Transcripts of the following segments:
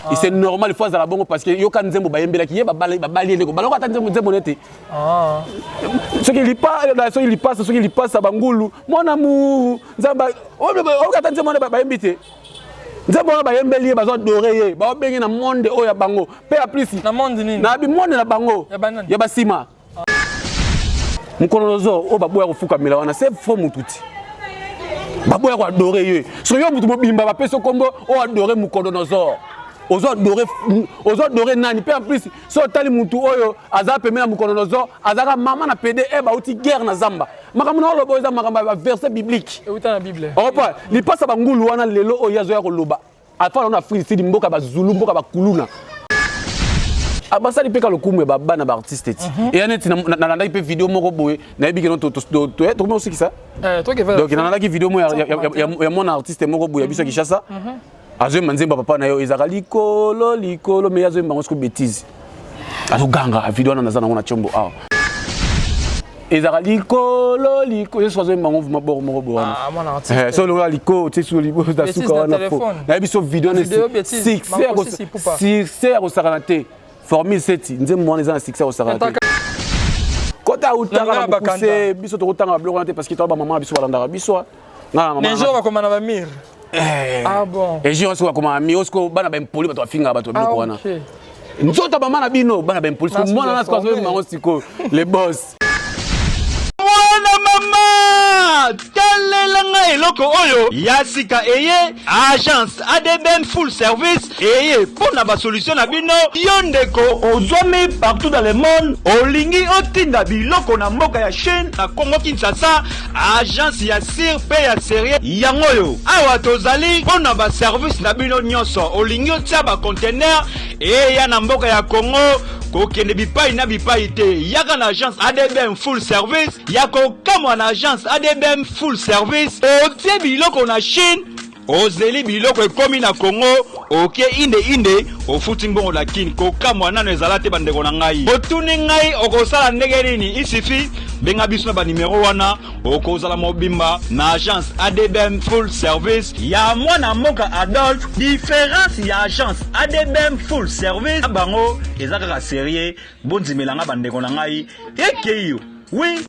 Ah. C'est normal, il faut azala bongo parce que yoka nzembo bayembelaki ye babali babali eleko baloko ata nzembo nzembo nete. Ah. Soki lipa soki lipasa soki lipasa bangulu mon amour nzamba oyoka ata nzembo wana bayembi te. Nzembo wana bayembeli ye bazo adorer ye baobenge na monde oyo ya bango pe ya plus na monde nini na bi monde na bango ya basima. Mokolo nozo oyo baboya kofukamela wana c'est faux mutu ti. Baboya ko adorer ye. Soki yo mutu mobimba bapesi kombo oyo adorer mokolo nozo. Ozo adorer ozo adorer nani pe en plus so otali mutu oyo aza pembeni na mokolo nozo azaka mama na pede e bauti guerre na zamba. Makambo na oloba eza makambo ya verset biblique. Euta na Bible. Opa, lipasa bangulu wana lelo oyo azoya koloba. Afala na Afrique Sud mboka ba Zulu mboka ba kuluna. Abasali pe ka lokumu ya ba bana ba artiste ti. Mhm. Et neti nalandaki pe video moko boye nayebi ke no to to to to to sikisa. Eh toi qui Donc nalandaki video moko ya ya ya mon artiste moko boye ya biso Kinshasa. Mhm. Azoyemba nzembo papa na yo ezaka likolo likolo mais azoyemba ngo siko bêtise. Azoganga video wana naza nango na chombo awa. Ezaka likolo likolo yesu azoyemba ngo vuma boro moko boye wana. Ah, mwana artiste. Eh, so lokola likolo tie so liboso ta suka wana fo. Nayebi so video wana succès ya kosakana te. Formule 7 nzembo wana eza na succès ya kosakana te. Kota utaka na mokuse biso tokotanga biloko wana te parce que toza ba mama biso balandaka biso. Nga na mama. Bakoma na ba mire. Eh. Ah bon. Et jour siko bakoma mi osiko bana ba impoli bato bafingaka bato biloko wana. Nzoto mama na bino bana ba impoli siko mwana na siko azoyemba yango siko les boss. Mwana mama talela nga eloko oyo ya sika eye agence ADBM full service eye mpo na basolution na bino. Yo ndeko ozwami partout dans le monde, olingi otinda biloko na mboka ya Chine, na Congo Kinshasa, agence ya sir pe ya serie yango oyo. Awa tozali mpo na ba service na bino nyonso. Olingi otia ba container eya na mboka ya Congo, kokende bipai na bipai te, yaka na agence ADBM full service. Ya kokamwa na agence ADBM full service, otie biloko na Chine, ozeli biloko ekomi na Congo, oke inde inde, ofuti mbongo na Kin. Kokamwa nano ezala te bandeko na ngai. Otuni ngai okosala ndenge nini? Il suffit benga biso na ba numero wana, okozala mobimba na agence ADBM full service ya mwana mboka Adolphe. Difference ya agence ADBM full service na bango eza kaka serieux. Bondimela nga bandeko na ngai, ekeyo oui.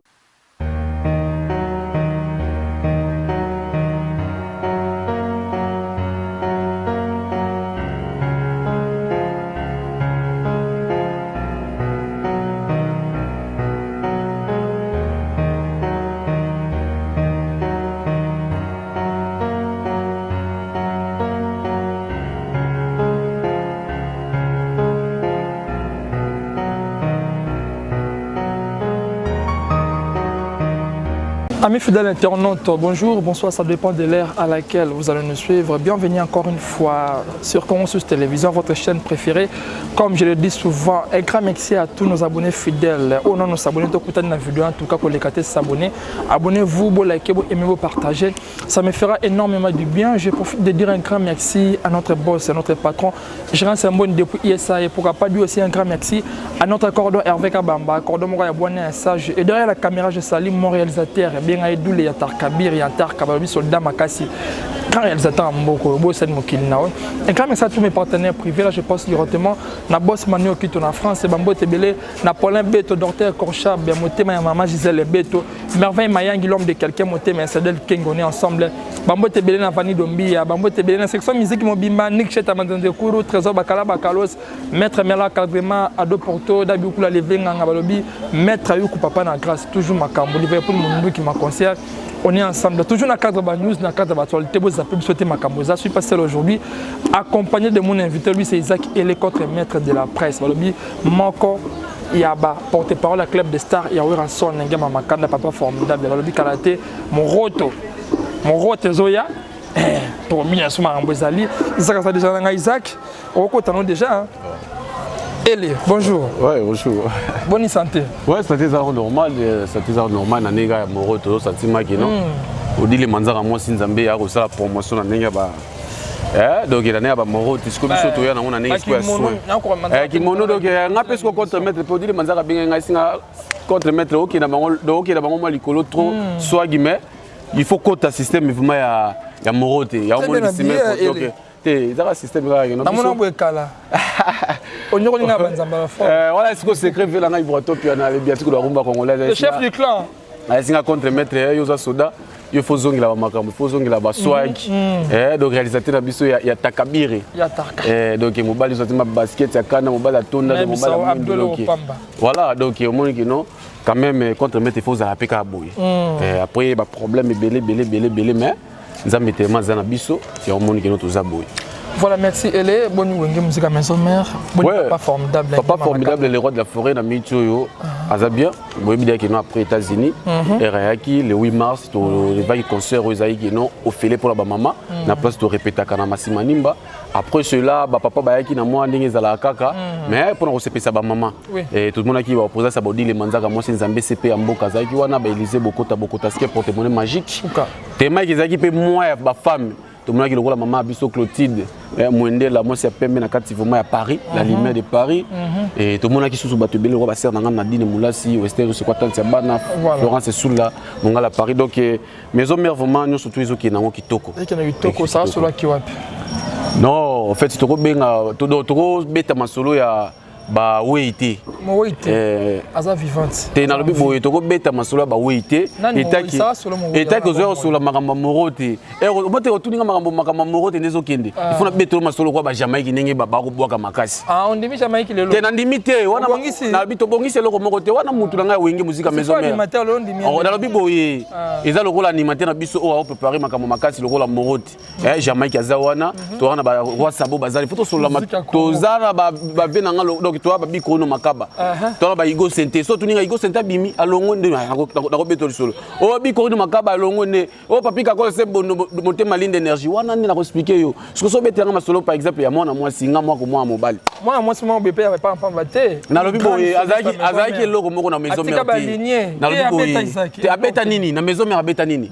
Amis fidèles internautes, bonjour, bonsoir, ça dépend de l'heure à laquelle vous allez nous suivre. Bienvenue encore une fois sur Congo Sous Télévision, votre chaîne préférée. Comme je le dis souvent, un grand merci à tous nos abonnés fidèles. Oh non, nos abonnés, tout la vidéo, en tout cas, pour les s'abonner. Abonnez-vous, vous likez, vous aimez, vous partagez. Ça me fera énormément du bien. Je profite de dire un grand merci à notre boss, à notre patron, Gérard Sambone depuis ISA. Et pourquoi pas dire aussi un grand merci à notre cordon Hervé Kabamba, cordon Moura Yabouane, un sage. Et derrière la caméra, je salue mon réalisateur, bien Edoule Yatar Kabir, Yatar Kababi, soldat Makassi, grand réalisateur Mboko, Bossel Mokili Nao. Un grand merci à tous mes partenaires privés. Là, je pense directement na boss Manu Okito na France, Bambo Tebele, na Paulin Beto, docteur Korcha, Motema ya Maman Gisèle Beto, Merveille Mayangi, l'homme de quelqu'un, Motema ya Sadel King, on est ensemble. Bambo Tebele na Fanny Dombia, Bambo Tebele na section musique Mobimba, Nick Cheta Manzanze Kuru, Trésor Bakala Bakalos, Maître Mela Cadrema, Ado Porto, Dabi Kula Levenga Balobi, Maître Ayuku Papa na grâce, toujours Makambo, Liverpool Mundu qui m'a concert. On est ensemble, toujours dans le cadre de news, dans le cadre de l'actualité, vous appelez sauter Makambo. Je suis passé aujourd'hui, accompagné de mon invité, lui c'est Isaac Elekot, maître de la presse. Balobi, moko ya ba porte-parole ya club de stars ya Werrason Ngema Makanda papa formidable balobi kala te moroto moroto ezoya eh, tokomina so makambo ezali Isaac aza déjà na ngai Isaac okokota no déjà hein? Ele, bonjour. Ouais, bonjour. Bonne santé. Ouais, santé ça normal, santé ça normal na ndenge ya moroto, sentiment ki non. Odile manzaka mwasi nzambe ya kosala promotion na ndenge ba Eh, donc na ndenge ya bamoro te sikoyo biso toya nango na ndenge sikoyo ya soin eh, kimono donc eh, nga mpe sikoyo contre maître mpe odile manzaka abengai ngai singa contre maître okenda bango donc okenda bango mwa likolo trop mm. swagi mais il faut kota système vraiment ya ya moro te ya omoni donc Te, ezaka système kaka keno. Namona boye kala. Onyokoli nga banzamba ba fort. Eh, wana siko secret vela ngai Ibratopia na le biatiko la rumba congolaise. Le chef du clan. Ayesinga contre maître yo oza soda. Yo faut zongela ba makambo, faut zongela ba swag. Eh, donc réalisateur na biso ya, ya Takabiri. Ya Taka. Eh, donc mobali soki ma basket ya kana mobali atonda donc mobali Abdul Pamba. Voilà, donc omoni que non quand même contre maître il faut ozala pe kaka boye. Eh, après ba problème ebele ebele ebele ebele mais Nzambe tellement aza na biso ya omoni que non toza boye. Voilà, merci Ele. Bonne Wenge Musica Maison Mère. Bonne ouais. Papa formidable. Papa formidable, le roi de la forêt, na miti oyo. Aza bien. Boyebi dia kino après États-Unis. Erayaki le 8 mars, to revaki concert oyo ezalaki kino ofele pour la ba mama. Na place to répétaka na Masimanimba. Après cela, ba papa bayaki na mwa ndenge ezalaka kaka. Mais pour na kosepesa ba mama. Et tout le monde qui va présent sa bodile manzaka mwasi Nzambe CP ya mboka azalaki wana ba Élysée Bokota Bokota ske porte-monnaie magique. Tema ezalaki pe mwa ya ba femme. Tomonaki lokola mama biso Clotilde Mwendela mwasi ya pembe na kati vraiment ya Paris, la lumière de Paris. Et tomonaki susu bato ebele lokola ba sœur na nga Nadine Moulasi, Wester c'est quoi tante ya bana, Florence Sula, Mongala Paris. Donc maison mère vraiment nyonso tout ezokende nango kitoko. Ekende kitoko, ça solo ki wapi? Non, en fait tokobenga tokobeta masolo ya ba wei te. Mowei te. Aza vivante. Te nalobi boye tokobeta masolo ya ba wei te. Etaki etaki ozoya kosola makambo ya moro te. Obote otuninga makambo makambo ya moro te nde ezokende. Il faut nabetelo masolo kwa ba Jamaïque ndenge bakobwaka makasi. Ah, ondimi Jamaïque lelo. Te nandimi te wana nalobi tobongisi eloko moko te wana mutu na ngai Wenge Musica Maison Mère. Nalobi boye eza lokola animateur na biso oyo aoprépare makambo makasi lokola moro te. Eh, Jamaïque aza wana, toza na ba roi Sabo bazali, faut tosolola toza na ba ba vie na nga donc toza ba bikono makaba. Toza na ba Igo Sente, so tuninga Igo Sente abimi alongo nde nakobeta lisolo. O bikono makaba alongo nde, o papi kakol se bono motema linde énergie wana nde nako expliquer yo. Soki so betela nga masolo par exemple ya mwana mwasi nga mwako mwana mobali. Mwana mwasi moko bepe ya pamba pamba te. Nalobi boye azalaki azalaki eloko moko na maison mère te. Nalobi boye te abeta nini na maison mère abeta nini?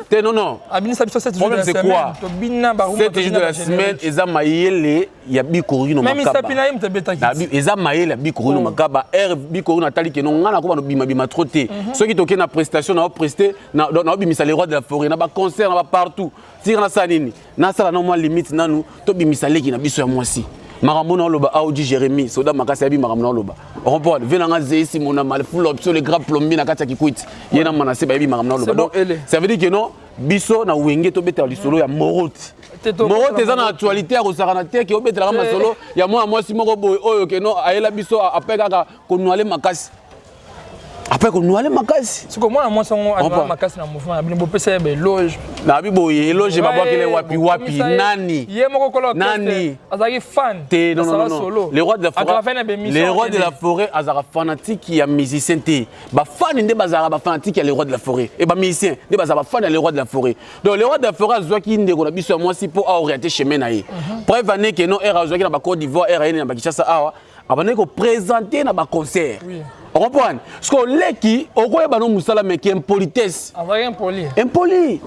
Te non non. Abinisa biso 7 jours de la semaine. Tobina ba rumba. 7 jours de la semaine eza mayele ya bikorino makaba. Même misapi na ye moto abetaki. Eza mayele ya bikorino makaba. R bikorino atali ke non nga na ko ba bima bima trop te. Soki toke na prestation na prester na na bimisa les rois de la forêt na ba concert na ba partout. Tira na sala nini? Na sala na mwa limite nanu to bimisa leki na biso ya mwasi. Makambo na oloba Audi Jérémie soda makasi abi makambo na oloba. Comprendre? Ve na nga Zeisi mona mal full option le grand plombier na kati ya Kikwit. Ye na Manassé bayebi makambo na oloba. Donc ça veut dire que non biso na Wenge to beta lisolo ya Morote. Morote eza na actualité ya kosakana te ke obetelaka masolo ya mwana mwasi moko boye oyo ke non ayela biso après kaka konuale makasi. Après konuale makasi. Siko mwana mwasi yango anuale makasi na mouvement na bino bopesa ye ba éloge. Na bi boye éloge babwakele wapi wapi nani? Ye moko kolo nani? Azalaki fan. Te non non non. Le roi de la forêt. Le roi de la forêt azalaka fanatique ya musicien te. Ba fan nde bazalaka ba fanatique ya le roi de la forêt. Et ba musicien nde bazalaka ba fan ya le roi de la forêt. Donc le roi de la forêt azwaki ndeko na biso ya mwasi po a orienter chemin na ye. Preuve année que non era azwaki na ba Côte d'Ivoire era na ba Kinshasa awa abandaki ko présenter na ba concert. On comprend? Parce que leki okoyeba no musala mais qui impolitesse. Azalaki impoli. Impoli.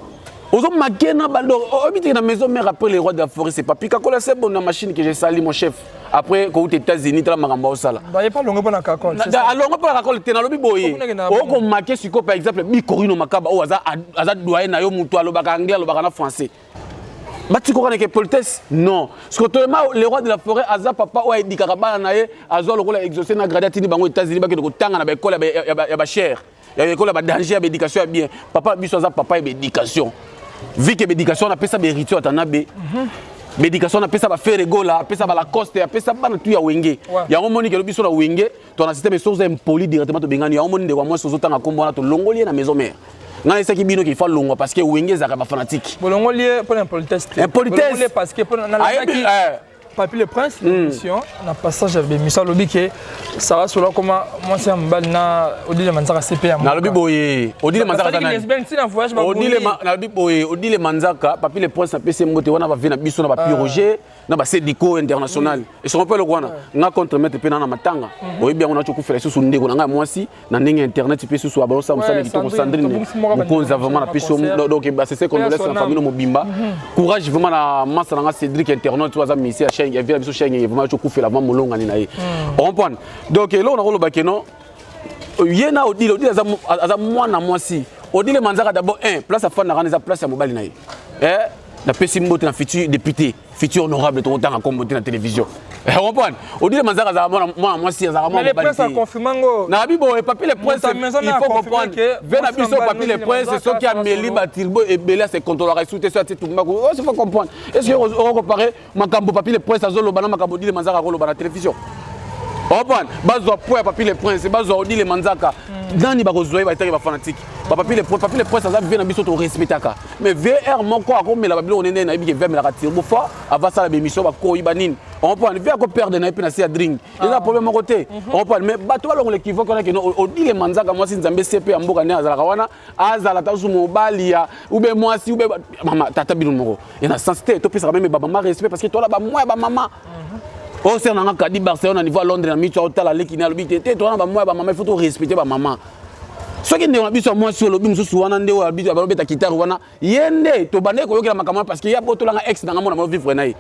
Ozo makena balo obite na maison mère après le roi de la forêt c'est Papi Kakola c'est bon na machine que j'ai sali mon chef. Après ko aux États-Unis tala makambo osala. Ba yepa longo pona Kakol. Alongo pona Kakol te na lobi boye. Oko make siko par exemple Bikorino Makaba o aza aza doyen na yo mutu alobaka anglais alobaka na français. Bati ko kana ke politesse non. Ce que toyema le roi de la forêt aza papa o edikaka bana na ye azwa lokola exaucé na grade atindi bango États-Unis bakende kotanga na ba école ya ba cher. Ya école ya ba danger ya ba éducation ya bien. Papa biso aza papa ya ba éducation. Vu que ba éducation na pesa ba héritier atana be. Ba éducation na pesa ba Ferre Gola, pesa ba Lacoste, pesa bana tu ya Wenge. Ya omoni ke biso na Wenge, to na système source impoli directement to bengani. Ya omoni ndeko moi sozo tanga kombo na to longoli na maison mère. Nga esaki bino qu'il faut longwa parce que Wenge ezaka ba fanatique. Bolongoli pour l'impolitesse. Impolitesse. Bolongoli parce que pour na Ayebi, Papi le Prince, l'émission, na passage ya émission lobi ke Sarah Sola koma mwasi ya mobali na Odile Manzaka CP ya Nalobi boye, Odile Manzaka Bazalaki nani? lesbienne ti na voyage ba Odile nalobi boye, Odile Manzaka, Papi le Prince apesi mbote wana ba vie na biso na ba Pi Roger, na ba Sedico international. Et son père wana, nga contre maître pe na na matanga. Oyebi yango na chokufela susu ndeko na nga mwasi na ndenge internet pe susu abalosa musala kitoko Sandrine. Mokonzi vraiment na peso donc ba c'est condoléances na famille mobimba. Courage vraiment na massa na nga Cédric internaute oyo aza musicien ya chaîne ya vie na biso chaîne vraiment chokufela vraiment molonga ni na ye. On comprend. Donc eloko na koloba ke non ye na Odile, Odile aza mwana mwasi. Odile Manzaka d'abord un place afanda kana eza place ya mobali na ye. Eh? Napesi mbote na futur député, futur honorable, tokotanga kombo te na télévision. Comprendre? Odile Manzaka azalaka mwana mwasi, azalaka mwana mobali te. Nayebi boye, Papi le Prince, il faut comprendre ve na biso. Papi le Prince, soki ameli batirbo ebele, ase contrôlaka esu te. So atie tumbaku, il faut comprendre. Est ce que okocompare makambo Papi le Prince azoloba na makambo Odile Manzaka akoloba na télévision? Comprendre? Bazwa po ya Papi le Prince, bazwa Odile Manzaka, nani bakozwa ye? Baetaki bafanatike bapapi le Prince. Papi le Prince aza vie na biso, torespectaka, mais vr moko akomela babiloko nene. Nayebi ke ve amelaka tirbo fort, avasala bémission, bakoyi banini. Comprendre? Ve akoperdre na ye mpe na se ya drink, eza problème moko te. Comprendre? Mais bato balongola équivoque wana keno Odile Manzaka, mwasi Nzambe sepe ya mboka, nde azalaka wana, azala ta su mobali ya ube mwasi ube mama tata bino moko ya na sens te. Topesaka même bamama respect, parce que toala bamwa ya bamama oyo ser nanga kadi Barcelone na niveau ya Londres na miso aotala leki ne alobi te te. Toza na bamwa ya bamama, il faut torespecte bamama. Soki ndeko na biso ya mwasi olobi mosusu wana nde oyo balobeta kitare wana, ye nde tobandaki koyokela makambo wana, parce que ye abotolanga ex nanga, mona vivre na ye.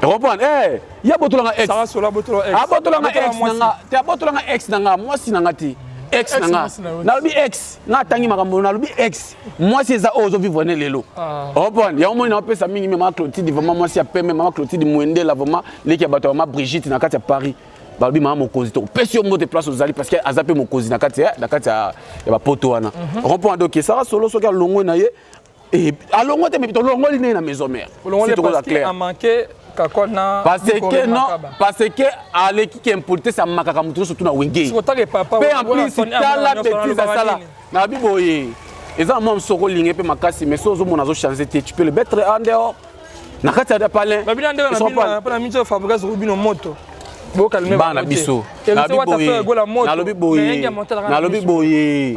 Comprendre? Eh, ye abotolanga ex, abotolanga ex nanga te, abotolanga ex nanga, mwasi nanga te, ex nanga. Nalobi ex nga atangi makambo, nalobi ex mwasi eza oyo ozovivre ne lelo. Comprendre? Yango moni naopesa mingi mama Clotilde, vraiment mwasi ya pembe, mama Clotilde Mwendela, vraiment leki ya bato ya mama Brigitte na kati ya Paris. Balobi mama mokonzi, tokopesi yo mbote place ozali, parce que aza mpe mokonzi na kati ya bapoto wana. Comprendre? Donc Sara Solo, soki alongwe na ye, alongwe te, mais tolongoli ndenge na maison mère. Parce que non, parce que aleki ke impolitesse, amakaka moto nyonso tuna Wenge. Mpe en plus, tala bêtise asala. Nabi boye, eza na mwa mosoko olingi mpe makasi, mais so ozomona azochange te, tu peux le mettre en dehors na kati ya palin. Bana biso, nalobi boye, nalobi boye, nalobi boye,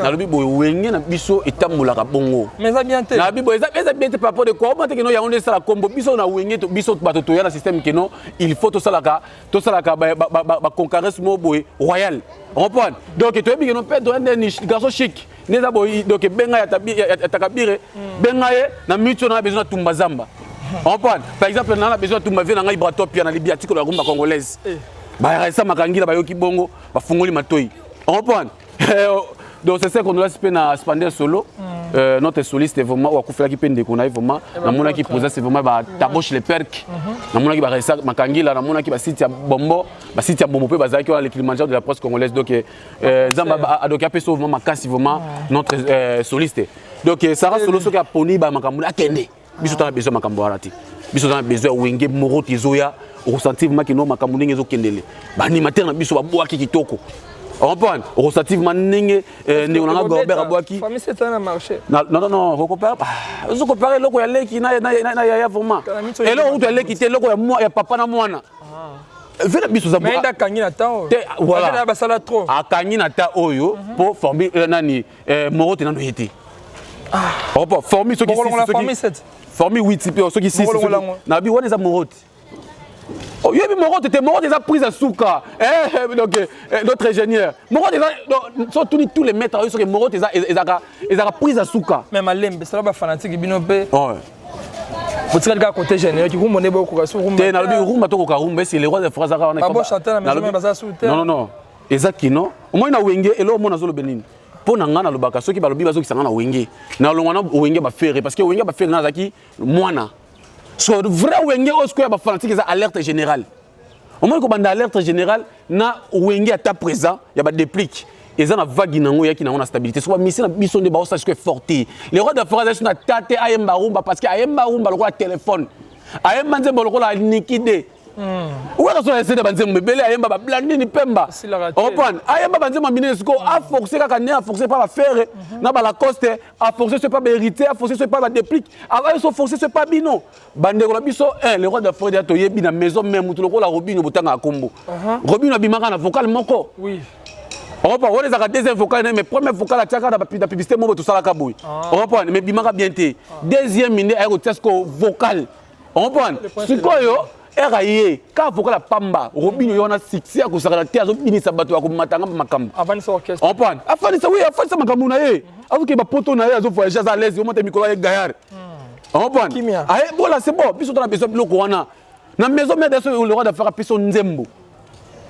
nalobi boye, Wenge na biso etambolaka bongo. Nalobi boye, eza bien te. Par rapport de quoi? Omona te keno yango nde esala kombo biso na Wenge. Biso bato toya na système keno il faut tosalaka baconcaresse moko boye royal. Comprendre? Donc toyebi keno mpe toya nde garçon chic nde eza boye. Donc benga ya Takabire, benga ye na miti oyo na besoin na tumba zamba. Comprendre? Par exemple, na besoin ya tumba vie na ngai Bratopia na Libia, tikolo ya rumba congolaise. Bayaresa makangila, bayoki bongo, bafungoli matoi. Comprendre? Donc c'est ça qu'on doit mpe na Spander Solo, notre soliste vraiment oyo akufelaki mpe ndeko na ye. Vraiment namonaki présence vraiment bataboche le perk, namonaki baresa makangila, namonaki basite ya bombo, basite ya bombo mpe bazalaki wana, le Kilimanjaro de la presse congolaise. Donc Nzambe donc apesa vraiment makasi, vraiment notre soliste. Donc Sara Solo, soki aponi bamakambo, akende. Biso tana besoin makambo wana te. Biso tana besoin ya Wenge moro te. Ezoya, okosentir vraiment kino makambo ndenge ezokendele. Baanimateur na biso babwaki kitoko. Comprendre? Okosentir vraiment ndenge ndeko nanga Gorbert abwaki. Non, non, non, okocompare, ozocompare eloko ya leki na yaya. Vraiment eloko kutu ya leki te, eloko ya papa na mwana ve na biso. Akangi na ta oyo, basala trop. Akangi na ta oyo mpo formi nani moro te, nano ye te. Opo formi soki formi 8 mpe soki 6, nabi wana eza moro te. Oyebi moro te, moro te eza prise ya suka. Donc notre ingénieur, moro te eza so tuni tous les maîtres oyo, soki moro te ezalaka prise ya suka. Mais malembe sala bafanatike bino mpe botikali kaka côté générique, rumba nde bokoka so rumba te. Nalobi rumba, tokoka rumba esi le roi de France aka wana. Baza su te. Non, non, non, eza kino omoi na Wenge. Eloko omona azoloba nini? Mpo na ngai nalobaka, soki balobi bazokisa ngai na Wenge, nalongwa na Wenge bafere, parce que Wenge bafere ngai azalaki mwana. So vrai Wenge oyo sikoyo ya bafanatike eza alerte générale. Omoni kobanda alerte générale na Wenge ata présent ya badéplique, eza na vague nango, eyaki nango na stabilité. So bamisi na biso nde baosala sikoyo effort te. Le roi d'Afrique azali so na ta te, ayemba rumba, parce que ayemba rumba lokola telefone, ayemba nzembo lokola niki de weka. So esede banzembo ebele ayemba, bablandini pemba, comprendre? Ayemba banzembo ya minene. Sikoyo aforce kaka nde aforce pa bafere na balacoste, aforce so pa bahéritier, aforce so pa badéplique, aso force so pa bino bandeko na biso. Le roi d'Afrique ya toyebi na maison mère, motu lokola Robino, botangaka kombo Robino, abimaka na vocal moko. Opa wana ezalaka deuxième vocal na, mais premier vocal atiaka na publicité moko tosalaka boye. Comprendre? Mais bimaka bien te. Deuxième nde aye kotia sikoyo vocal. Comprendre? Sikoyo ere ye kaka vocal ya pamba, Robino ye wana succès akosakana te, azobinisa bato, akomatanga makambo. Comprendre? Afandisa, oui, afandisa makambo na ye, azoke bapoto na ye, azovoyage, aza à l'aise, omata mikolo aye gaillard. Comprendre? Aye bola, c'est bon. Biso tona besoin biloko wana na maison mère. So le roi d'Afrique apesa nzembo,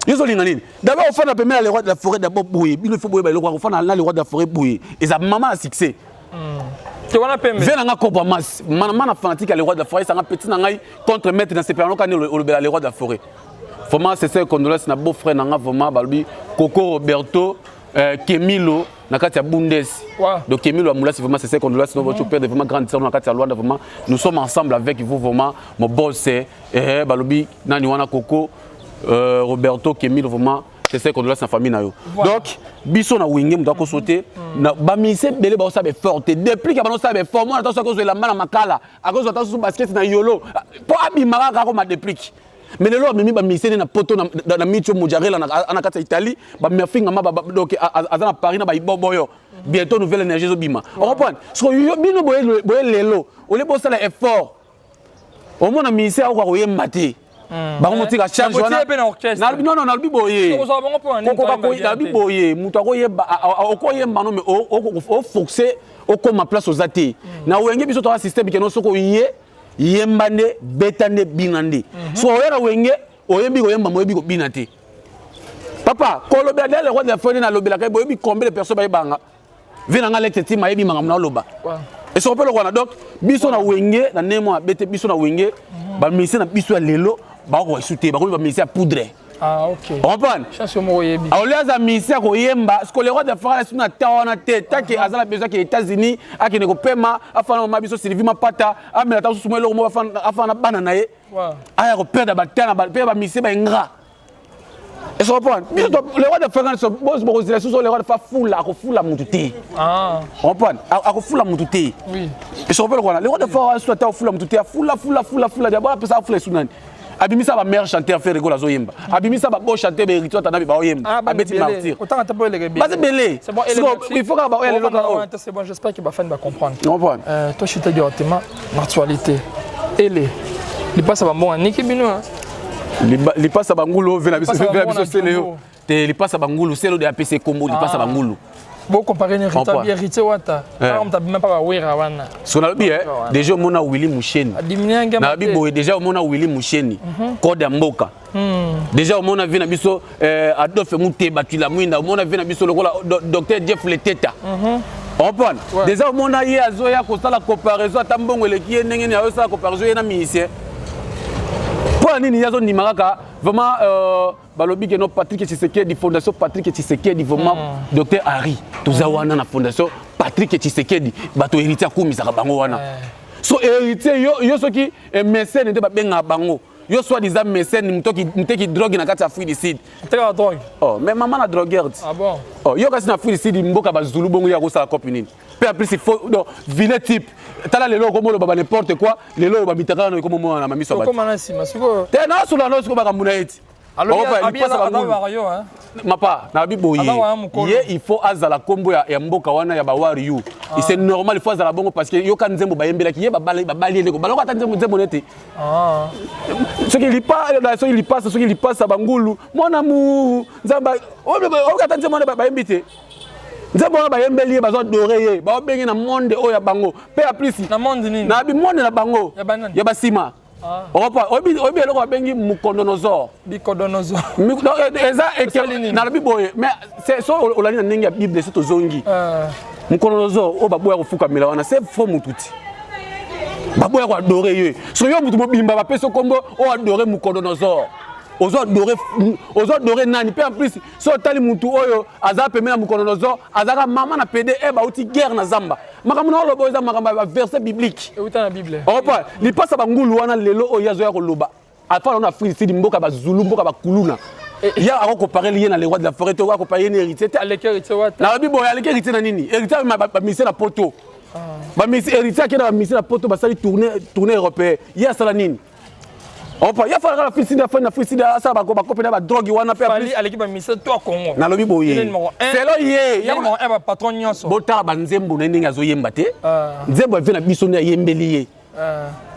yo ozolinga nini? D'abord ofanda pembeni ya le roi de la forêt d'abord boye. Bino il faut boyeba eloko, ofanda na le roi de la forêt boye, eza mama ya succès. Te wana pembe. Ve na nga Cobra Mas, mana mana fanatique ya le roi de la forêt, sanga petit na ngai contre maître na sepela noka ni olobela le roi de la forêt. Vraiment c'est ça condoléances na beau frère na nga vraiment balobi Coco Roberto Kemilo na kati ya Bundes. Wow. Donc Kemilo Amulasi vraiment c'est ça condoléances nos votre père de vraiment grande sœur na kati ya Luanda vraiment nous sommes ensemble avec vous vraiment mon boss eh balobi nani wana Coco Roberto Kemilo vraiment c'est ça condoléances na famille na yo. Voilà. Donc biso na wenge mutu akoso te na bamise ebele baosala baeffort te depuis ke banosala baeffort mwana ata soki akozwa elamba na makala akozwa ata susu basket na yolo mpo abima kaka akoma déplique. Mais lelo amemi bamise nde na poto na micho mojarela na kati ya Italie bamafingama donc aza na Paris na baiboboyo bientôt nouvelle énergie ezobima. Ocomprendre siko yo bino boye lelo olie bosala effort omona mise akoka koyemba te. Bango motika charge wana. Non non, nalobi boye. Nalobi boye moto akoyemba okoyemba no mais oforce okoma place oza te. Na wenge biso toza système keno soki oye yemba nde beta nde bina nde. So oya na wenge oyembi koyemba moyebi kobina te. Papa kolobela le roi de la forêt nalobelaka boyebi combien de personnes bayebanga. Ve na nga lete ti mayebi makambo na oloba. Esoko mpe lokwana donc biso na wenge na ndenge moko mabe te biso na wenge bamise na biso ya lelo bakokoka esu te bakomi bamise ya poudre. Ah, ok. Comprendre? Chance moko oyebi. Aolia aza mise ya koyemba parce que le roi de forêt asu na ta wana te take aza na besoin ke États-Unis akende kopema afana mama biso Sylvie Mapata amela ta susu mwa eloko moko afana na bana na ye aya koperdre batana mpe bamise ba ingrat. Est-ce qu'on comprend? Le roi de forêt bos bokozela susu le roi de forêt fula akofula mutu te. Comprendre? Akofula mutu te. Oui. Est-ce qu'on comprend? Le roi de forêt asu ata ofula mutu te afula fula fula fula d'abord apesa afula esu nani? Abimisa ba meilleur chanteur Ferre Gola azoyemba. Abimisa ba beau chanteur ba héritier tana ba oyemba. Abeti martyr. Autant ata bo eleke Baze belé. C'est bon, il faut ka ba oya lelo ka. C'est bon, j'espère que ba fan va comprendre. Comprendre. Toi chuter directement l'actualité. Ele. Lipasa ba mbongo niki bino hein. Lipasa bangulu vela biso vela biso sele yo. Te lipasa bangulu selo de APC Combo lipasa bangulu. Bon comparer ni Rita bien Rita Wata. Ah on t'a même pas wera wana. So na bi déjà mona Willy Musheni. Na bi boye déjà mona Willy Musheni. Code ya mboka. Déjà mona vi na biso Adolphe Muteba tila mwinda mona vi na biso lokola docteur Jeff Leteta. Comprendre? Déjà mona ye azoya kosala comparaison ata mbongo eleki ye ndenge ni ayosala comparaison ye na musicien. Mpo nini ye azondima kaka vraiment balobi ke no Patrick Tshisekedi fondation Patrick Tshisekedi vraiment docteur Harry toza wana na fondation Patrick Tshisekedi bato héritier akumisaka bango wana. So héritier yo soki mécène nde babengaka bango yo soit disant mécène muteki drogue na kati ya Afrique du Sud. Teka drogue. Oh mais maman na drogueur. Ah bon. Oh yo kasi na Afrique du Sud mboka bazulu bongo ya kosala kopi nini. Pe en plus il faut donc vilain type. Tala lelo komo loba n'importe quoi, lelo ba mitaka no komo mona na miso ba. Koma na sima siko. Te na sula no siko ba muna eti. Alors abi Mapa na bi boye. Ye il faut azala kombo ya mboka wana ya ba wariyu. Et c'est normal il faut azala bongo parce que yoka nzembo ba yembela ki ye ba bali ba bali ndeko. Baloko ata nzembo nzembo nete. Soki lipa soki lipasa soki lipasa bangulu mwana mu nzamba oyo ata nzembo wana ba yembi te. Nzembo wana bayembeli ye bazo adorer ye baobenge na monde oyo ya bango pe ya plus na monde nini na bi monde na bango ya banani ya basima. Opa obi obi eloko babengi mukondonozo bikodonozo eza ekeli na bi boye mais c'est so olani na ndenge ya Bible so tozongi mukondonozo oyo baboya kofukamela wana c'est faux mututi baboya ko adorer ye so yo mutu mobimba bapesi kombo oyo adorer mukondonozo ozo adorer ozo adorer nani pe en plus so otali mutu oyo aza pembe na mukondonozo azaka mama na PD e bauti guerre na Zamba makambo na olobo eza makambo ya verset biblique euta na Bible. Opa lipasa bangulu wana lelo oyo azoya koloba afana na Afrique Sud mboka bazulu mboka bakuluna ya ako comparer lié na le roi de la forêt to ako comparer ni héritier te aleke héritier wata na bibo aleke héritier na nini héritier ba mise na poto ba mise héritier akenda ba mise na poto basali tournée européen ye asala nini Opa, ya fala la fils da fana fils da asa ba ko ba kopena ba drogue wana pe Fally aleki ba mise to Congo. Na lobi boye. Selo ye, ya numéro 1 ba patron nyonso. Botala ba nzembo na ndenge azo yemba te. Nzembo avena biso nde ayembeli ye.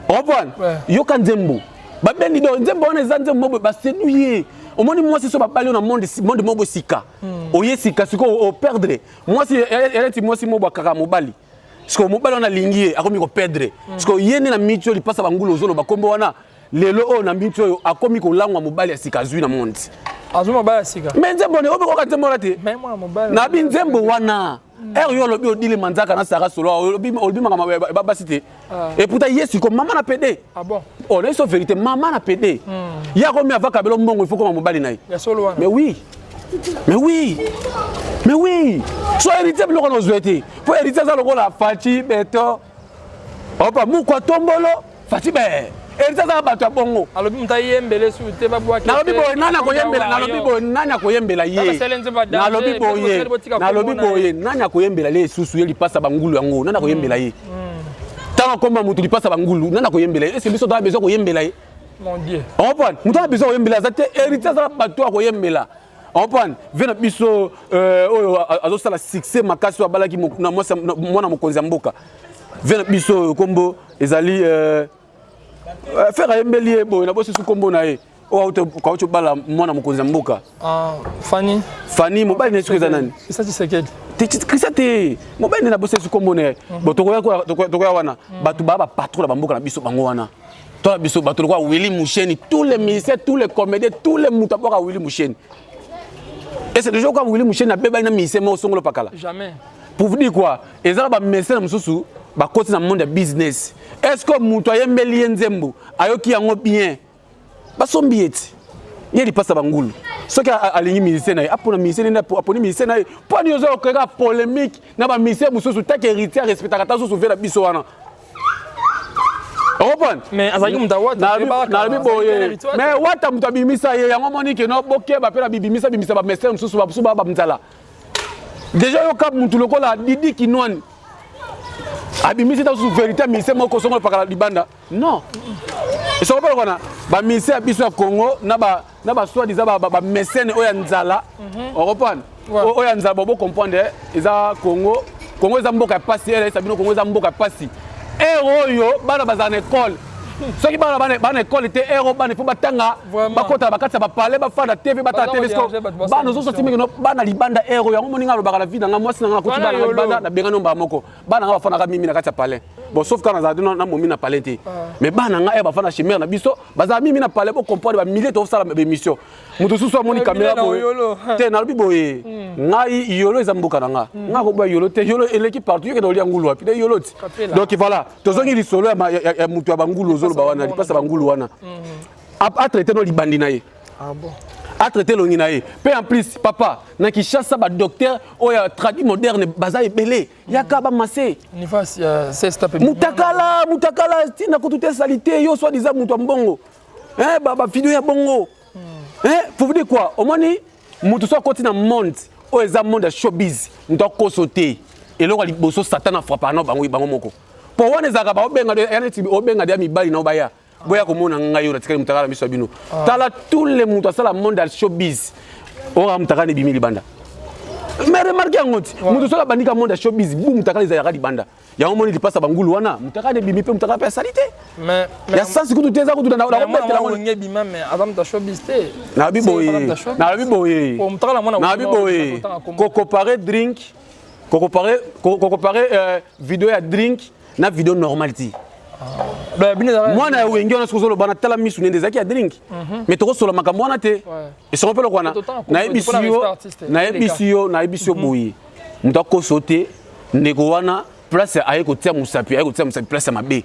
Opa, yoka nzembo. Ba bendi do nzembo wana eza nzembo ba séduire. Omoni mwasi so ba bali na monde monde mobo sika. Oye sika siko o perdre. Mwasi eleti mwasi mobo akaka mobali. Siko mobali wana alingi ye akomi ko perdre. Siko ye nde na miti oyo lipasa bangulu ozoloba kombo wana lelo oyo na miti oyo akomi kolangwa mobali ya sika azwi na monde. Azwi mobali ya sika. Mais nzembo ne obi koka nzembo wana te. Mais mwana mobali. Na bi nzembo wana. Ere yo olobi odile manzaka na Sara Solo, olobi makambo ya basi te. Et pourtant ye siko mama na pede. Ah bon? Oh, na so vérité, mama na pede. Ye akomi avaka belo mbongo, il faut koma mobali na ye. Ya solo wana. Mais oui. Mais oui. Mais oui. So héritier biloko na ozwe te. Po héritier aza lokola Fatshi Beto. Opa mukwa tombolo Fatshi be. Héritier aza bato ya bongo. Alobi moto ayembele su te babwaki. Nalobi boye nani akoyembela, nalobi boye nani akoyembela ye. Nalobi boye, nalobi boye nani akoyembela ye susu ye lipasa bangulu yango, nani akoyembela ye. Ntango akoma moto lipasa bangulu, nani akoyembela ye? Est-ce que biso toza besoin koyembela ye? Mon Dieu. Comprendre? Moto aza besoin koyembela aza te, héritier aza bato akoyembela. Comprendre? Ve na biso oyo azosala succès makasi oyo abalaki na mwana mokonzi ya mboka. Ve na biso oyo kombo ezali frère ayembeli ye boye na bosusu kombo na ye. Oyo auti obala mwana mokonzi ya mboka. Fanny. Fanny mobali na ye soki eza nani? Christian Tshisekedi. Te Christian te. Mobali na bosusu kombo na ye. Bon tokoya wana bato ba ba patron na bamboka na biso bango wana. Toi biso bato lokola Willy Musheni, tous les musiciens, tous les comédiens, tous les moto aboka Willy Musheni. Et c'est déjà quand Willy Musheni abebani na musicien moko songolo pakala. Jamais. Pour vous dire quoi? Ezala ba musicien mosusu bakoti na monde ya business. Est-ce que moto ayembeli ye nzembo, ayoki yango bien? Basombi ye ti. Ye lipasa bangulu. Soki alingi musicien na ye, apona musicien na ye, aponi musicien na ye. Po ani ozo okeka polémique na ba musicien mosusu tant que héritier respectaka ta susu vera biso wana. Open. Mais azalaki moto awata nalobi boye mais wata moto abimisa ye yango omoni keno bokeba mpe na bibimisa bimisa bamesere mosusu bamosusu baa banzala deja yoka motu lokola Didi Kinwani abimisi ta susu vérité mise moko songo pakala libanda non esoko mpe lokona bamise ya biso ya Congo na ba soi-disant bamesene oyo ya nzala, ocomprendre, oyo ya nzala bo comprendre eza Congo. Congo eza mboka ya pasi. Elakisa bino Congo eza mboka ya pasi. Ere oyo bana bazala na ekole, soki bana bana ekole te, ere oyo bana ifo batanga, bakota na bakati ya bapale, bafanda TV, batala TV. Bana ozosoti mingi no bana libanda ere oyo. Yango moninga alobaka na vie na nga, mwasi na nga, nakuti bana nga libanda, nabengani mbala moko. Bana nga bafandaka mimi na kati ya palais. Bon, sauf kaka nazala te na momi na palais te, mais bana nga ere bafanda chez mère na biso, bazala mimi na palais. Bocomprendre, bamilie tozosala bémission, moto susu amoni caméra boye te. Nalobi boye, ngai yolo eza mboka na nga, nga koboya yolo te. Yolo eleki partout, yokende olia ngulu wapi de yolo ti. Donc voilà, tozongi lisolo ya moto ya bangulu ozoloba wana, lipasa bangulu wana, atraite no libandi na ye, atraite elongi na ye mpe. En plus papa, na Kinshasa badocteur oyo ya tradi moderne baza ebele, yaka bamase mutakala mutakala ntina kutu te esali te. Yo soi-disant moto ya mbongo, bavideo ya bongo. Pour vous dire quoi? Omoni moto so akoti na monde oyo eza monde ya showbiz, moto akoso te. Eloko ya liboso, Satan afrappaka na bango bango moko, mpo wana ezalaka baobenga ya neti obenga deya mibali na baya boya komona ngai oyo natikali motakala na miso ya bino. Tala, tous les moto asala monde ya showbiz oyo motakala ebimi libanda. Mais remarque yango ti moto soki abandika monde ya showbiz, bu motakala ezalaka libanda. Yango moni lipasa bangulu wana, motakala ebimi mpe motakala mpe asali te ya sansi kutu te, eza kutu nakobetela. Nalobi boye, nalobi boye, nalobi boye, kocomparer drink, kocomparer video ya drink na video normal ti. Mwana ya wenge wana, soki ozoloba na tala misu nende ezalaki ya drink, mais tokosola makambo wana te. Esongo mpe eloko wana, nayebisi yo, nayebisi yo, nayebisi yo boye, moto akoso te. Ndeko wana, place aye kotia mosapi, aye kotia mosapi place ya mabe.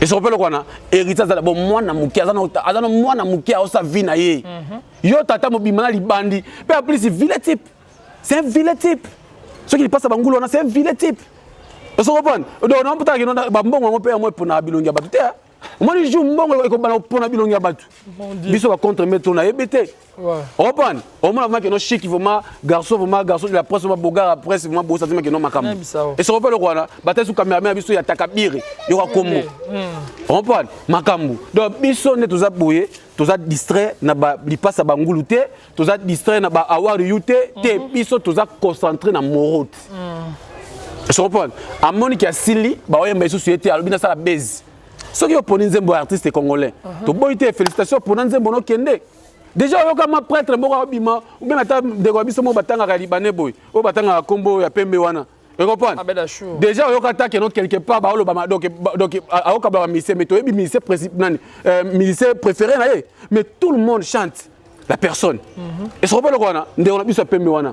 Esoko mpe eloko wana, héritier aza bo mwana moke, aza na mwana moke, aosa vie na ye. Yo tata mobima na libandi mpe en plus vilain type, c'est un vilain type. Soki lipasa bangulu wana, c'est un vilain type. Ozo comprendre? Donc nampotaka kino bambongo yango mpe yango epona bilongi ya bato te. Omoni jour mbongo ekobana kopona bilongi ya bato, biso bacontre me to nayebi te. Comprendre? Omona vraiment keno chic, vraiment garçon, vraiment garçon de la presse, vraiment beau gars ya presse, vraiment bosazima keno makambo. Esoko mpe eloko wana, batali su cameraman ya biso ya takabiri, yoka kombo. Comprendre makambo? Donc biso nde toza boye, toza distrait na lipasa bangulu te, toza distrait na baawari yu te te. Biso toza concentré na moro te. Est comprendre? Amoniki asili, baoyemba lisusu ye te, alobi nasala base. Soki oponi nzembo ya artiste congolais, toboyi te, félicitation, opona nzembo nokende. Déjà oyoka ma prêtre moko abima ou bien ata ndeko ya biso moko batangaka ya libanais boye, oyo batangaka nkombo ya pembe wana, ocomprendre? Déjà oyoka ata keno quelque part baoloba, donc ayoka bamusicien, mais toyebi musicien nani, musicien préféré na ye, mais tout le monde chante la personne. Esoko mpe eloko wana, ndeko na biso ya pembe wana.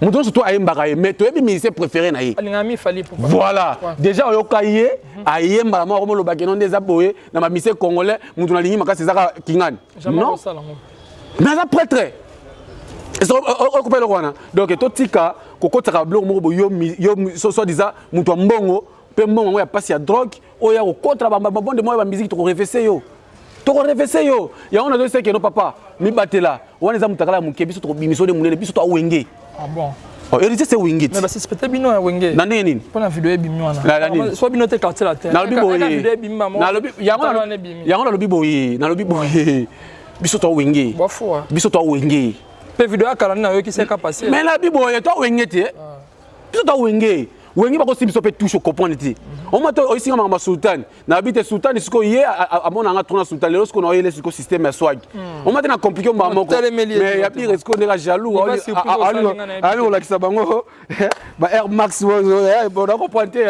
Moto nyonso to ayembaka ye, mais toyebi musicien préféré na ye. Alingami Fally Ipupa. Voilà, déjà oyoka ye ayembaka moko, molobaki no nde eza boye na bamusicien congolais, moto nalingi makasi ezaka kingani. Non, mais aza prêtre, okopa eloko wana. Donc totika kokotisaka biloko moko boye. Yo soi-disant moto ya mbongo, mpe mbongo yango ya mpasi ya drogue, oyo ya kokotela babonde moko ya bamusique, tokorevese yo, tokorevese yo. Yango nazoyeseke no, papa, mibatela wana eza motakala ya moke. Biso tokobimisa nde monene, biso to awenge. Ah bon? Oh, Héritier, c'est wenge. Mais basuspecte bino ya Wenge. Na ndenge nini? Mpona video ebimi wana. So bino te, Quartier Latin. Nalobi boye, yango nalobi boye, nalobi boye, biso to wenge, biso to wenge. Mpe video ya kala nde nayoki seka passé. Mais nalobi boye, to wenge te, biso to wenge. Wenge bakosi biso mpe touche, comprendre te. Oma to oyisinga makambo ya sultani, nayebi te sultani sikoyo ye amonanga trop na sultani. Lelo sikoyo naoyele sikoyo système ya swag, oma te na compliqué mbala moko, mais ya pire sikoyo ndenge jaloux ali kolakisa bango ba Air Max, na comprendre te.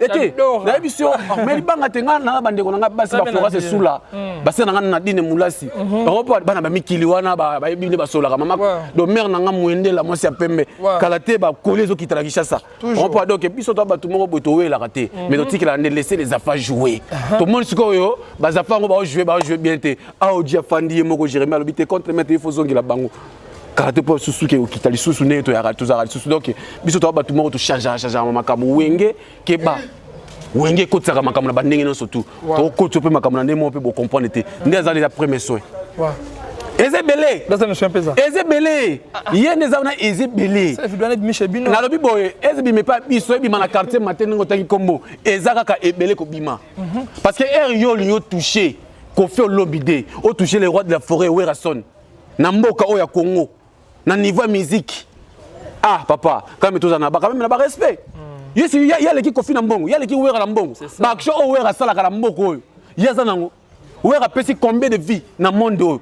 Ete nayebi so, mais libanga te. Nga na bandeko na nga basi, baflorence esula, basi na nga Nadine Mulasi, bango mpo bana bamikili wana bayebi nde basolaka mama. Donc mare na nga Mwendela, mwasi ya pembe, kala te bakoli ezokita na Kinshasa. Ompo donc biso to bato moko boye towelaka te, mais totikela nde laisser les affaires jouer. Tomoni sikoyo bazafa yango baojouer, baojouer bien te. Aoji afandi ye moko, Jérémi alobi te contre maître, il faut zongela bango kala te mpo susu ke okita lisusu ndenge toyaka, tozalaka lisusu. Donc biso toa bato moko tochangeaka changeaka makambo. Wenge keba, wenge ekotisaka makambo na bandenge nyonso tu, tokotisa mpe makambo na ndenge moko mpe bocomprendre te. Nde aza déjà premier soin, eza ebele, eza ebele. Ye nde eza wana, eza ebele. Nalobi boye, eza ebima epa biso, ebima na Quartier Matin ndenge otangi nkombo, eza kaka ebele kobima, parce que heure yo olingi otouche Koffi Olomide, otouche le roi de la forêt Werason na mboka oyo ya Congo na niveau ya musique. Ah papa, quand même tozala na ba quand même na barespect. Ye si ye aleki Koffi na mbongo, ye aleki Wera na mbongo. Baaction oyo Wera asalaka na mboka oyo, ye aza nango. Wera apesi combien de vie na monde oyo?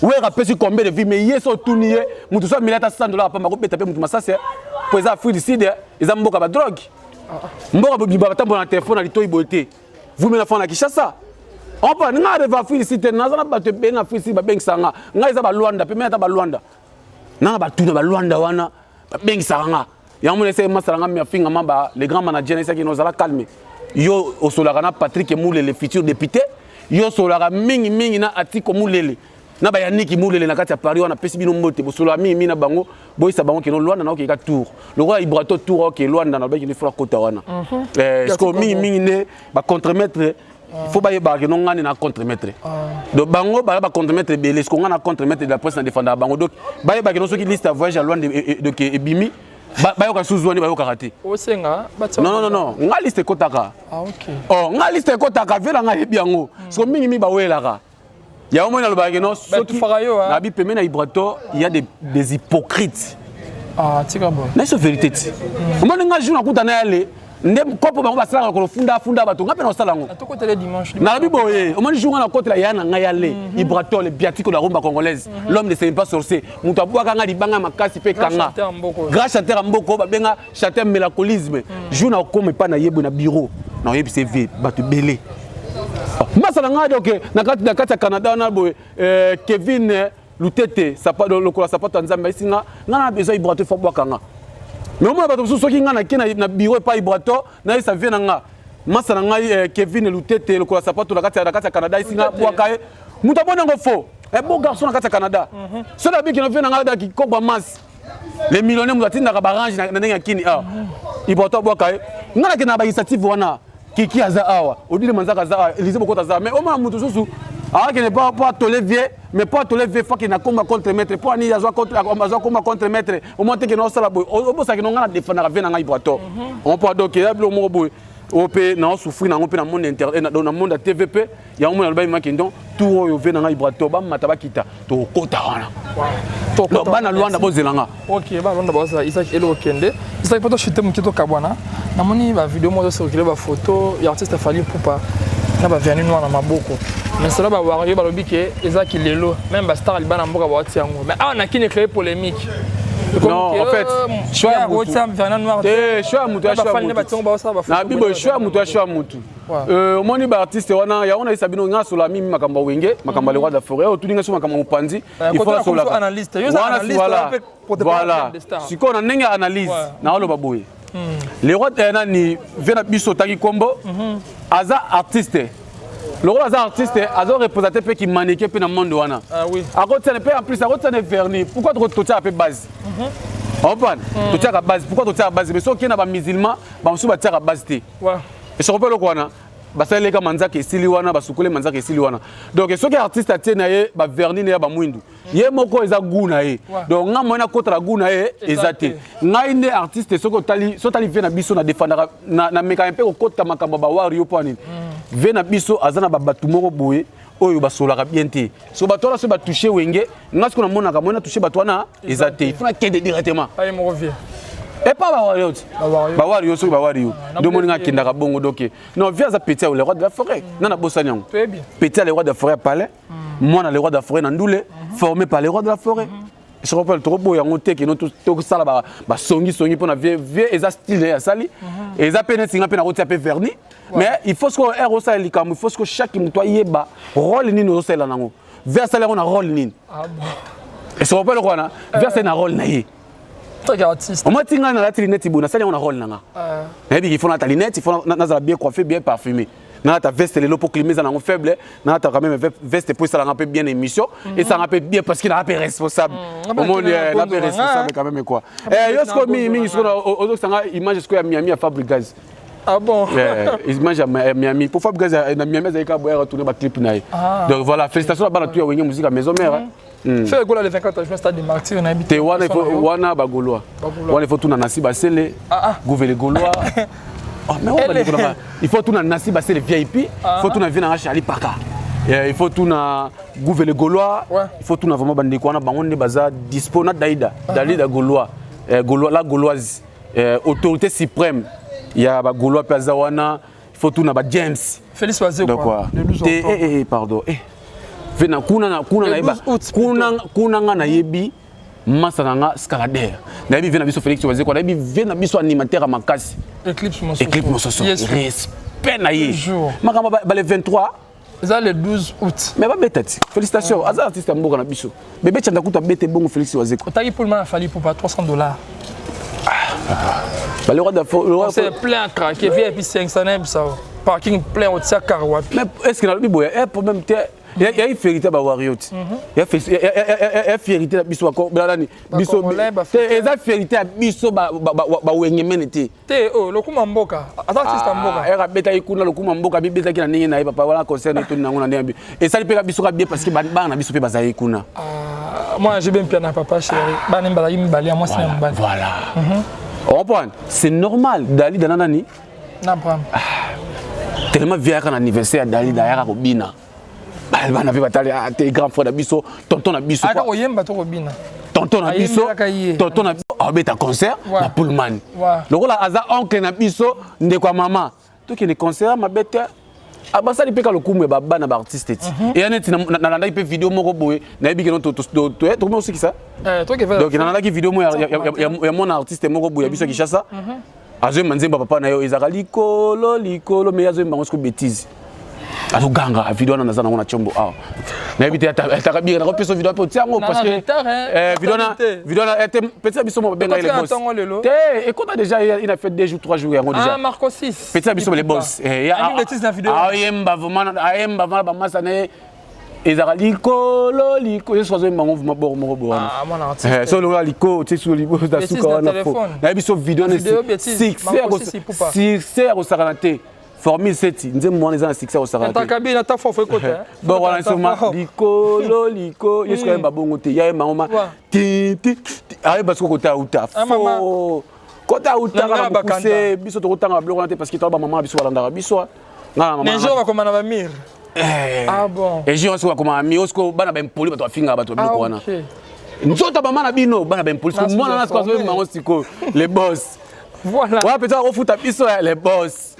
Wera apesi combien de vie? Mais ye so otuni ye, moto so ameli ata 100 dollar apamba, kobeta mpe moto masasi, po eza Afrique du Sud, eza mboka badrogue, mboka bobimba batambola na telefone na litoi boye te. Vumi na fana na Kinshasa, opa nga rêve Afrique du Sud te. Naza na bato ebele na Afrique du Sud, babengisaka nga. Ngai eza Balwanda mpe, me ata Balwanda nanga batuna Balwanda wana babengisaka nga. Yango mona esaki masala nga mi afingama ba le grand manager esaki nozala calme. Yo osolaka na Patrick Mulele, futur député, yo osolaka mingimingi na Atiko Mulele na bayaniki Mulele na kati ya Paris wana. Apesi bino mbote, bosolaka mingimingi na bango. Boyisa bango keno Lwanda na okeka tour lokola Ibrato tour oke Lwanda na lobaki nde kota wana. Sikoyo mingimingi nde bacontremaître, faut bayebaka keno ngani na contremaître. Donc bango baya bacontremaître ebele, siko nga na contremaître de la presse na défendaka bango. Donc bayebaka keno soki liste ya voyage ya Lwanda, donc ebimi, bayoka susu wani bayokaka te. Osenga? Non, non, non, nga liste ekotaka. Oh, nga liste ekotaka, ve na nga yebi yango. Siko mingimingi bawelaka yango. Moi nalobaka keno soki nabi pembeni na Ibrato, il y a des hypocrites. Ah, tika boye. Na biso vérité ti omoni nga jour nakuta na yale nde kopo bango basalaka lokolo funda funda bato, nga mpe na kosala yango. Tokotele dimanche. Nalobi boye, omoni jour nga nakotela ya na ngai yale Ibrato, le biatiko la rumba congolaise, l'homme ne sait pas sorcier, moto abwaka nga libanga makasi mpe kanga, grand chanteur ya mboka oyo babenga chanteur mélancolisme. Jour nakokoma epai na ye boye na bureau, nakoyebisa eve bato ebele masala ngai. Donc na kati ya Canada wana boye, Kevin Lutete lokola sapato ya Nzambe ayesi nga, nga na besoin Ibrato efo bwaka nga. Mais omona bato mosusu, soki nga nake na bureau epai Ibrato, nayesa vie na nga, masa na ngai Kevin Lutete lokola sapato na kati ya Canada ayesi nga, bwaka ye, moto amoni yango fo un beau garçon na kati ya Canada. Soki nabiki na vie na ngai daki kobwa masi les millionnaires, moto atindaka barange na ndenge ya kini awa, Ibrato abwaka ye. Nga nakende na bainitiative wana, Kiki aza awa, Odile Manzaka aza awa, Élysée Bokota aza awa. Mais omona moto susu akende po atole vie, mais po atole vie fo akende akoma contre maître. Po ani azwa koma contre maître, omona te kende osala boye, obosaki no nga na défendaka vie na ngai Ibrato ompo. Donc eza biloko moko boye oyo mpe naosouffrir nango mpe na monde inter, na monde ya TV mpe. Yango mona alobaki maki donc tour oyo vie na ngai Ibrato bamata bakita, tokokota wana. Donc bana Lwanda bozelanga. Ok, bana Lwanda bazala. Isaac elo okende, Isaac, po tochute moke, tokabwana. Namoni bavideo moko ezocircule, bafoto ya artiste Fally Ipupa na bavernis noir na maboko, mais selo bawario balobi ke ezalaki lelo même bastar libana mboka bawati yango. Mais awa nakini ecréé polémique. Non, en fait, choix ya mutu te, choix ya mutu, ya choix ya mutu na bibo, choix ya mutu, ya choix ya mutu. Omoni baartiste wana, yango nayesa bino, nga sola mimi makambo ya Wenge, makambo ya le roi de la forêt. Otuni nga so makambo ya mopanzi, il faut nasolaka wana. Voilà, sikoyo na ndenge ya analyse, naoloba boye: le roi nani, vie na biso, otangi nkombo, aza artiste. Lokola aza artiste, azoreprésente mpe kimaneke mpe na monde wana. Akotiana mpe, en plus akotiana vernis. Pourquoi totiaka mpe base? Comprendre, totiaka base. Pourquoi totiaka base? Mais soki okei na bamusulman, bamosusu batiaka base te. Esoko mpe eloko wana basaleleka manzaka esili wana, basukoli manzaka esili wana. Donc soki artiste atie na ye bavernis na ye bamwindu, ye moko eza goût na ye. Donc nga moye nakotala goût na ye eza te. Ngai nde artiste, soki otali, soki otali vie na biso, na defandaka, namekaka mpe kokota makambo ya bawari yo. Mpo nini? Vie na biso aza na babato moko boye oyo basolaka bien te. So bato wana, soki batouche Wenge, nga soki namonaka moye natouche bato wana eza te, il faut nakende directement epa bawari ti bawari yo. Soki bawari yo nde omoni nga akendaka bongo. Donc non, vie aza petit ya le roi de la forêt. Na nabosani yango, petit ya le roi de la forêt ya palais, mwana le roi de la forêt na ndule, formé par le roi de la forêt. Je rappelle, tokoboya yango te. Keno tosala basongisongi mpona vie. Vie eza style ye asali, eza mpe neti nga mpe nakotia mpe vernis. Mais il faut sikoyo ere osala likambo, il faut sikoyo chaque moto ayeba rôle nini ozosalela nango. Vie asali yango na rôle nini? Esoko mpe eloko wana, vie asali na rôle na ye. Omoi ti ngai nalati lunette boye, nasali yango na rôle na nga. Nayebi qu'il faut nalata lunette, il faut nazala bien coiffé, bien parfumé, nalata veste lelo mpo climat eza nango faible. Nalata quand même veste mpo esalanga mpe bien émission, esalanga mpe bien parce que naa mpe responsable. Omoni, na mpe responsable quand même quoi. Yo sikoyo mingimingi sikoyo ozokisanga image sikoyo ya Miami ya Fabricas. Ah bon? Yeah, image ya Miami. Pour Fabricas na Miami azalaki kaka boya retourner baclip na ye. Donc voilà, félicitations na bana tu ya Wenge Musique Maison Mère. Ferre Gola, le 24 juin, stade de Martyr, na te wana, il faut wana bagaulois wana, il faut tuna Nasi Basele, Gouvele Gaulois. Oh, mais on il faut tuna Nasi Basele VIP, il faut tuna vie na Charlie Paka. Il faut tuna Gouvele Gaulois, il faut tuna vraiment bandeko wana, bango nde baza dispo na Daida, Dalida Gaulois, Gaulois, la Gauloise, autorité suprême ya bagaulois mpe aza wana. Il faut tuna ba James. Félix Wazekwa. Te, eh, eh, pardon, eh. Ve na kuna na kuna nayeba kuna kuna, nga nayebi masa na nga Scalader, nayebi ve na biso Félix Wazekwa, nayebi ve na biso animateur ya makasi. Eclipse Mososo. Eclipse Mososo, respect na ye. Makambo bale 23. Eza le 12 août. Mais babeta ti, félicitations, aza artiste ya mboka na biso. Bebe Chanda kuta abete bongo Félix Wazekwa. Otaki pour le Fally Ipupa, 300 $. Ba le roi de C'est plein craqué, VIP 500 ça. Parking plein otia car wapi? Mais est-ce que nalobi boye, eh, problème te, ya fierté bawario ti, ya fierté na biso nani biso te, eza fierté ya biso bawengemene te. Te, oh, lokuma mboka, aza artiste ya mboka. Ere abetaki kuna lokuma mboka, abibetaki na ndenge na ye papa wana. Concert na etoni nango na ndenge esali mpe biso ka bien parce que bana na biso mpe bazali kuna. Moi j'ai bien piana papa chéri, bana bazalaki mibale, ya mwasi na mobali. Voilà, comprendre, c'est normal. Dalida na nani? Na Abraham. Tellement viaka na anniversaire ya Dalida, ayaka kobina, bana mpe batali te, grand frère na biso, tonton na biso. Aka koyemba to kobina? Tonton na biso, tonton na biso abeta concert na Pullman. Lokola aza oncle na biso, ndeko ya mama, tokende concert mabe te. Basali mpe ka lokumu ya babana baartiste ti eya neti nalandaki mpe video moko boye, nayebi keno tokomi osikisa. Donc nalandaki video moko ya mwana artiste moko boye ya biso ya Kinshasa, azoyemba nzembo ya papa na ye, ezalaka likolo likolo, mais azoyemba yango siko bétise, azoganga. Video wana naza nango na tiombo awa, nayebi te ataka bika, nakopesa video mpe otia yango parce que video wana, video wana petit na biso mo babenga ye le boss te, ekota déjà, il a fait 2 jours, 3 jours yango déjà. Marco 6. Petit na biso le boss ayemba vraiment, ayemba vraiment bamasa na ye, ezalaka likolo likolo, yesu azoyemba yango vraiment bord moko boye wana. So lokola liko tie so na suka wana, fo nayebi so video wana succès ya kosakana te. Formule seti nzembo wana eza na succès kosakana te. Bord wana soma likolo likolo, yesu ayemba bongo te, yayemba yango ma ti ti, ayemba siko kota auta fo kota auta kaka mokuse. Biso tokotanga biloko wana te parce que toa bamama na biso balandaka biso. Nga bakoma na bamire. Ah bon? Ejour siko bakoma na mire, siko bana baimpoli, bato bafingaka bato ya biloko wana, nzoto bama na bino, bana baimpoli. Siko mwana na siko azoyemba yango sikoyo le boss. Voilà. Ouais, peut-être refoute biso les boss.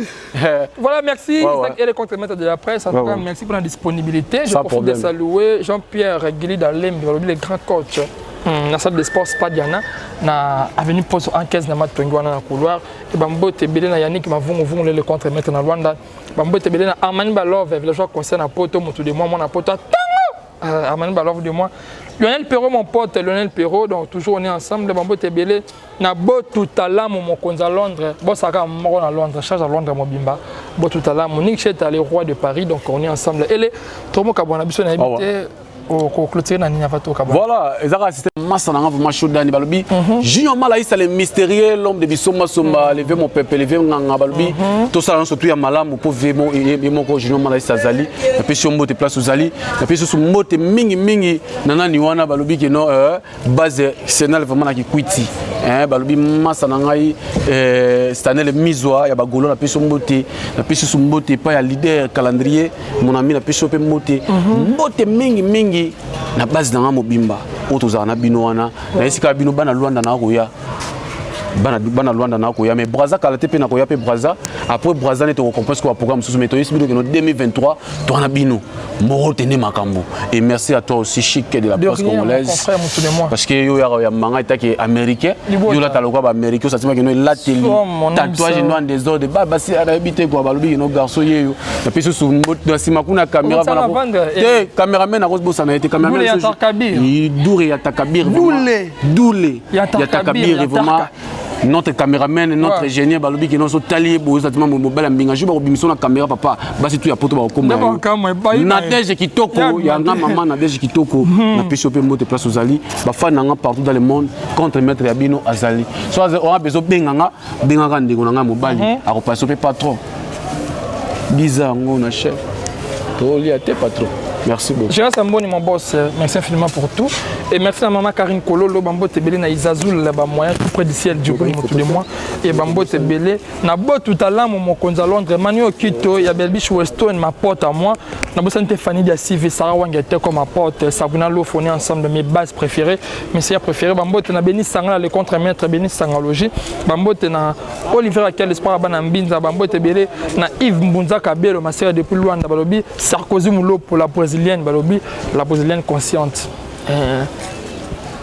Voilà, merci. Ouais. Et les contremaîtres de la presse. En tout cas, merci pour la disponibilité. Je Sans profite de problème. saluer Jean-Pierre Guili Dalembi, le grand coach. Na salle de sport Spa Diana na avenue Poso en 15 na matongi wana na couloir. Et bambote ebele na Yannick Mavungu vungu le contre maître na Luanda. Bambote ebele na Armani Balove villageois conseil na Poto mutu de moi mwana Poto tango. Armani Balove de moi. Lionel Perrault mon pote Lionel Perrault, donc toujours on est ensemble. Bambote ebele na Botutalamu mokonzi ya Londres, bosaka moko na Londres, charge à Londres mobimba. Botutalamu Nick Cheta le roi de Paris, donc on est ensemble. Ele tomoka bona biso na ebite clôturer na nini avant tokabwana. Voilà, ezaka système massa nanga vraiment chaud dani balobi. Junior Malaïsa le mystérieux, l'homme de Bisomba Somba, le vieux mon peuple, le vieux nganga balobi. Tout ça surtout ya malamu po vieux mo ye moko Junior Malaïsa azali. Et puis sur mbote place ozali. Et puis sur mbote mingi mingi nana ni wana balobi que non base Sénal vraiment na kikwiti. Hein balobi massa na ngai Stanley Mizwa ya bagolo na peso mbote, na peso sur mbote pa ya leader calendrier mon ami na peso pe mbote. Mbote mingi mingi na base nanga mobimba oyo tozala na bino wana na esika bino bana Luanda na koya bana bana Luanda na koya mais Brazza kala te pe na koya pe Brazza après Brazza ne to comprendre ko programme mosusu mais toyesi bino keno 2023 to na bino moro tene makambo. Et merci à toi aussi Chic de la De presse rien, mon congolaise confrère, Moutou de moi. Parce que yo ya ya manga etake américain Libota. Yo lata lokwa ba américain satima keno elateli Oh, mon âme tatouage sœur. no en désordre ba basi arabi te quoi balobi keno garçon yeyo na peso su na sima kuna caméra Okotisaka wana vendre, te cameraman akobosana ye te cameraman Doule ya so- Takabir. Doule ya Takabir vraiment. Doule. Doule Ya ya Takabir, Takabir ya vraiment Tarka. Notre cameraman, notre ingénieur balobi keno so tali boyo satima mobala mbinga ju bakobimisa na caméra papa basi tu ya poto bakokoma Nde bakokama, epai na ye. Nadege Kitoko Ya ya nga mama Nadege Kitoko na pesi yo mpe mbote place ozali bafani na nga partout dans le monde contre maître ya bino azali so oa bezo benga nga bengaka ndeko na nga mobali akopasa yo mpe patron biza yango na chef tolia te patron. Merci beaucoup. Gérard Samboni, mon boss, merci infiniment pour tout. Et merci à maman Karine Kololo, Bambo Tebele, na Isazoul, là-bas, moyen, tout près du ciel, du coup, tout de moi. Et Bambo Tebele, na bo tout à l'heure, mon konza Londres, Manu Okito, ya Belbiche Weston, ma porte à moi. Na bo sante Fanny Diasive, Sarah Wang était comme ma porte, Sabrina Lof, on est ensemble, mes bases préférées, mes sœurs préférées. Bambo na Béni Sangala, le contre-maître Béni Sangalogie. Bambo na Olivier Raquel, Espoir Banambinza, Bambo Tebele, na Yves Mbunza Kabelo, ma sœur depuis Luanda, Balobi, Sarkozy Moulo pour la brésilienne, Balobi, la brésilienne consciente.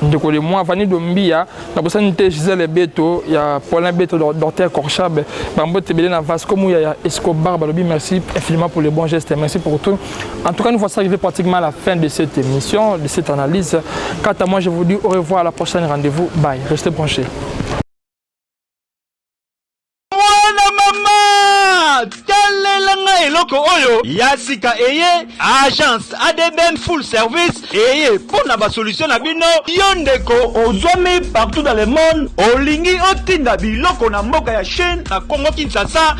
Ndeko de moi, Fanny Dombia, na bosani te Gisèle Beto, ya Paulin Beto, Docteur Korchab, Bambo Tebele na Vasco Mouya, ya Escobar, Balobi, merci infiniment pour les bons gestes, merci pour tout. En tout cas, nous voici arrivés pratiquement à la fin de cette émission, de cette analyse. Quant à moi, je vous dis au revoir à la prochaine rendez-vous. Bye, restez branchés. Mwana mama talela eloko oyo ya sika eye agence ADBM full service eye mpo na basolution na bino yo ndeko ozwami partout dans le monde olingi otinda biloko na mboka ya Chine na Congo Kinshasa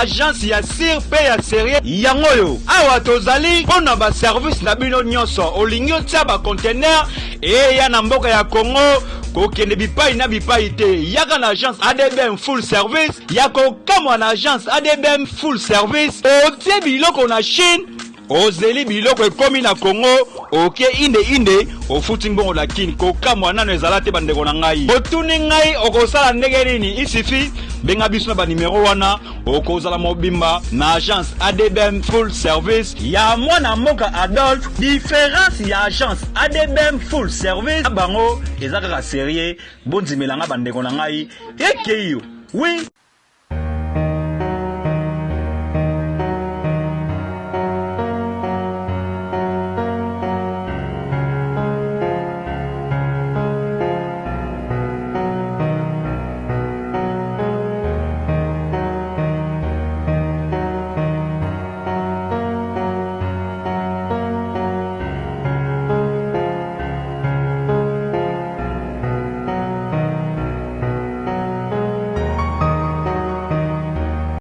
agence ya sir pe ya serie yango oyo awa tozali mpo na baservice na bino nyonso olingi otia bacontener eya na mboka ya Congo kokende bipai na bipai te yaka na agence ADBM full service ya kokamwa na agence ADBM full service otie biloko na Chine ozeli biloko ekomi na Congo oke inde inde ofuti mbongo na Kini kokamwa nano ezala te bandeko na ngai otuni ngai okosala ndenge nini isifi benga biso na banimero wana okozala mobimba na agence ADBM full service ya mwana mboka Adolphe. Différence ya agence ADBM full service na bango eza kaka serie bondimelanga bandeko na ngai ekei yo oui.